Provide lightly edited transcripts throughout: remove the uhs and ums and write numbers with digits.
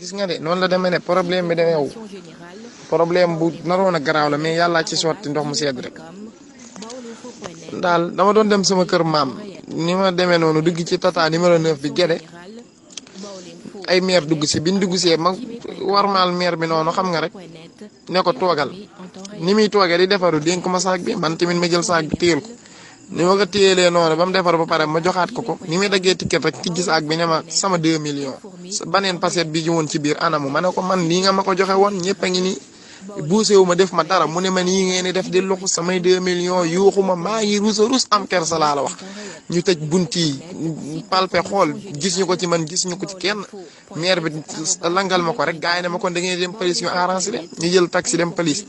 gis nga de noonu la demee ne problème bi demee yow problème bu naroon a garaaw la mais yàlla ci sotti ndox mu sedd rek daal dama doon dem sama kër maam ni ma demee noonu dugg ci tata numéro 9 bi Guédé ay maire dugg si biñ dugg see ma warmaal maire bi noonu xam nga rek ne ko toogal ni muy toogee di defaru dénk ma saag bi man tamit ma jël saag bi téyel ko ni ma ko téyelee noonu ba mu defar ba pare ma joxaat ko ni muy daggee ticket rek tijji saag bi ne ma sama 2 millions baneen paset bi ji woon ci biir anamu ma ne ko man lii nga ma ko joxe woon ñëpp a ngi nii buusewu ma def ma dara mu ne ma nii ngeen di def di luxu samay 2 millions yuuxuma maa ngi rus am kersa laa la wax ñu tëj bunt yi palpe xool gis ñu ko ci man gis ñu ko ci kenn maire bi langal ma ko rek gars yi ne ma kon da ngeen dem police ñu arrangé leen ñu jël taxi dem police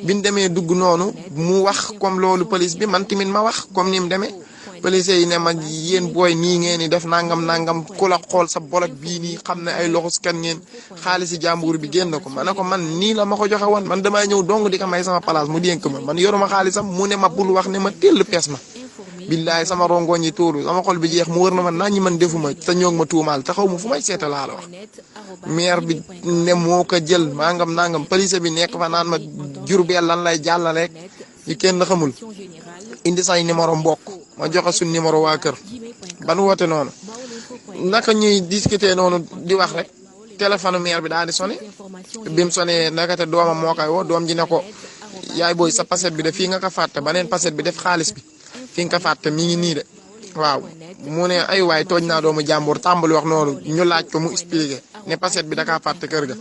biñ demee dugg noonu mu wax comme loolu police bi man tamit ma wax comme ni mu demee police yi ne ma yéen booy nii ngeen di def nangam ku la xool sa bolok bii nii xam ne ay loxus kan ngeen xaalisi jàmbur bi génn ko ma ne ko man nii la ma ko joxe woon man damaa ñëw dong di ko may sama place mu dénk ma man yoruma xaalisam mu ne ma bul wax ne ma teel pees ma billaay sama rongoñ yi tuuru sama xol bi jeex mu wër na ma naa ñi man defuma te ñoo ngi ma tuumaal te xaw ma fu may seeta laa la wax maire bi ne moo ko jël nangam police bi nekk fa naan ma Jurbel lan lay jàllaleeg yu kenn xamul indi say numéro mbokk ma joxe suñ numéro waa kër ban woote noonu naka ñuy discuter noonu di wax rek téléphone maire bi daal di sonné bi mu sonné naka te doomam moo koy woo doom ji ne ko yaay booy sa paset bi de fii nga ko fàtte baneen paset bi def xaalis bi fi nga ko fàtte mi ngi nii de waaw mu ne ay waay tooñ naa doomu jàmbur tàmbali wax noonu ñu laaj ko mu expliqué ne paset bi da kaa fàtte kër ga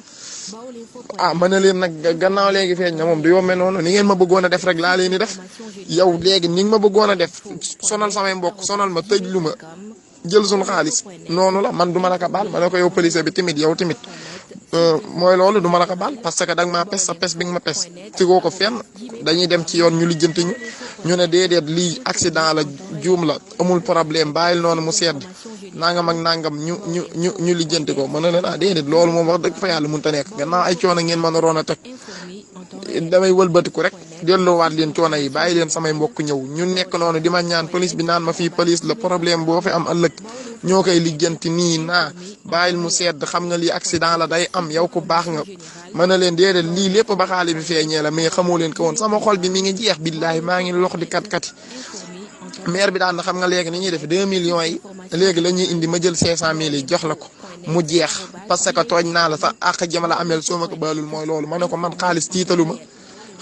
ma ne leen nag gannaaw léegi feeñ na moom du yombee noonu ni ngeen ma bëggoon a def rek laa leen di def yow léegi ni nga ma bëggoon a def sonal samay mbokk sonal ma tëj lu ma jël suñu xaalis noonu la man du ma la ko baal ma ne ko yow police bi tamit yow tamit mooy loolu du ma la ko baal parce que danga maa pes sa pes bi nga ma pes tigoo ko fenn dañuy dem ci yoon ñu lijjanti ñu ne déedéet lii accident la juum la amul problème bàyyil noonu mu sedd nangam ak nangam ñu lijjanti ko mën na leen déedéet loolu moom wax dëgg fa yàlla mënut a nekk gannaaw ay coono ngeen mën a roon a teg damay wëlbatiku rek delloowaat leen coono yi bàyyi leen samay mbokk ñëw ñu nekk noonu di ma ñaan police bi naan ma fii police la problème boo fi am ëllëg ñoo koy lijjanti nii naa bàyyil mu sedd xam nga lii accident la day am yow ku baax nga mën na leen déedéet lii lépp ba xaalis bi feeñee la mais xamoo leen ko woon sama xol bi mi ngi jeex billaay maa ngi lox di kat maire bi daan na xam nga léegi ni ñuy def 2 millions yi léegi la ñuy indi ma jël 500 000 yi jox la ko mu jeex parce que tooñ naa la sax àq jama la amel soo ma ko baalul mooy loolu ma ne ko man xaalis tiitalu ma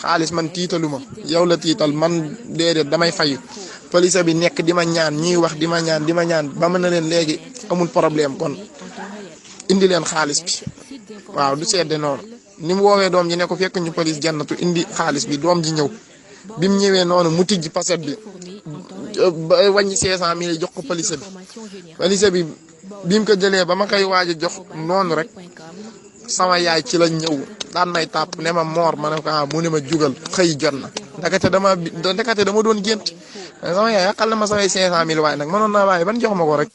xaalis man tiitalu ma yow la tiital man déedéet damay fayu police bi nekk di ma ñaan ñuy wax di ma ñaan ba mën na leen léegi amul problème kon indi leen xaalis bi waaw du sedde noonu ni mu woowee doom ji ne ko fekk ñu police jannatu indi xaalis bi doom ji ñëw bi mu ñëwee noonu mu tijji paset bi ba wàññi 500 000 jox ko police bi bi mu ko jëlee ba ma koy waaj a jox noonu rek sama yaay ci la ñëw daan may tàpp ne ma moor ma ne ko mu ne ma jugal xëy jot na ndekete dama doon gént sama yaay yàqal na ma samay 500 000 waaye nag mënoon naa waaye ban jox ma ko rek.